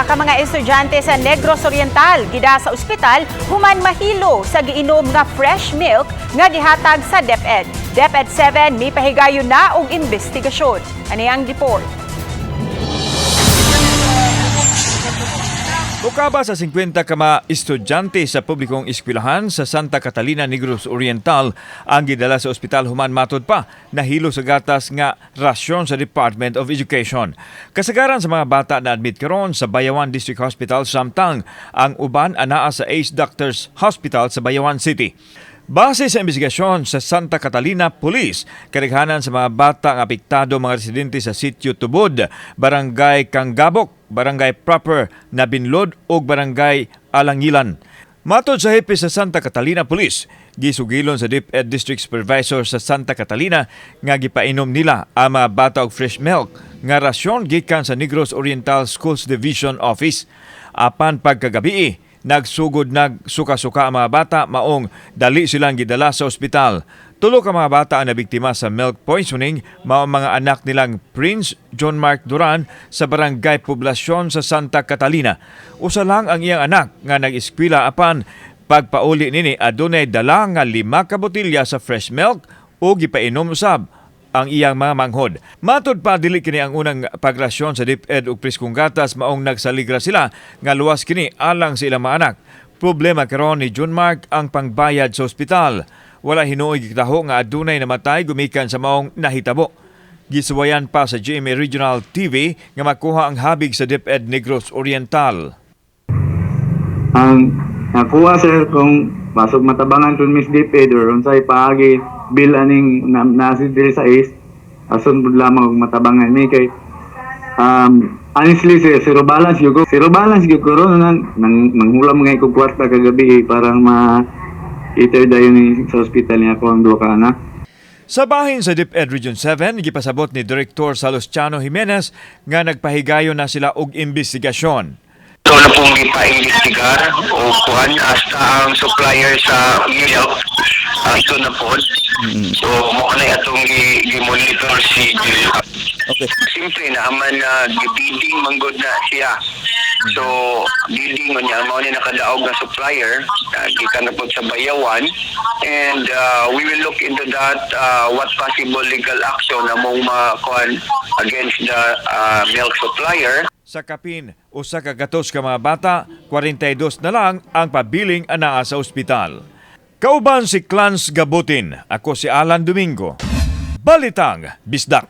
ka mga estudyante sa Negros Oriental gidala sa ospital human mahilo sa giinom nga fresh milk nga gihatag sa DepEd. DepEd 7 mipahigayon na og investigasyon. Ani ang report. Mukaba sa 50 ka mga estudyante sa publikong eskwelahan sa Santa Catalina, Negros Oriental ang gidala sa ospital human, matod pa, nahilo sa gatas nga rasyon sa Department of Education. Kasagaran sa mga bata na admit karon sa Bayawan District Hospital, samtang ang uban anaa sa Ace Doctors Hospital sa Bayawan City. Base sa investigasyon sa Santa Catalina Police, kadaghanan sa mga bata ang apektado mga residente sa Sitio Tubod, Barangay Kangabok, Barangay Proper, Nabinlod ug Barangay Alangilan. Matod sa hepe sa Santa Catalina Police, gisugilon sa DepEd District Supervisor sa Santa Catalina nga gipainom nila ang mga bata og fresh milk nga rasyon gikan sa Negros Oriental Schools Division Office. Apan pagkagabii, nagsugod nagsuka-suka ang mga bata, maong dali silang gidala sa ospital. Tulo ka mga bata ang nabiktima sa milk poisoning, mao ang mga anak nilang Prince John Mark Duran sa Barangay Poblasyon sa Santa Catalina. Usa lang ang iyang anak nga nag-eskwela, apan pagpauli nini adunay dala nga 5 ka botelya sa fresh milk o gipainom usab ang iyang mga manghod. Matod pa, dili kini ang unang pagrasyon sa DepEd og preskong gatas, maong nagsaligra sila nga luwas kini alang sa ilang mga anak. Problema karon ni John Mark ang pangbayad sa ospital. Wala hinuoy gitaho nga adunay namatay gumikan sa maong nahitabo. Gisuwayan pa sa GMA Regional TV nga makuha ang habig sa DepEd Negros Oriental. Ang nakuha, sir, kung basog matabangan kung Miss DepEd or unsay paagi bill aning na, nasi diri sa ACE ason pud lamang og matabangan mi kay honestly sir, zero balance gyud ko, zero balance gyud ko ron nang nang manghulam nga ko kwarta kagabi eh, parang ma iter dayon ni sa ospital niya ako ang duha ka anak. Sa bahin sa DepEd Region 7, gipasabot ni Director Salustiano Jimenez nga nagpahigayon na sila og investigasyon. So na pong ipaimbestigar o kuhan hasta ang supplier sa milk ito na po. So mo na atong gi-monitor si Simple na man na gibidding manggod na siya. So bidding man niya, mao ni nakadaog nga supplier gikan na po sa Bayawan and we will look into that, what possible legal action among makuan against the milk supplier. Sa kapin 100 ka mga bata, 42 na lang ang pabiling anaa sa ospital. Kauban si Clans Gabutin, ako si Alan Domingo. Balitang Bisdak.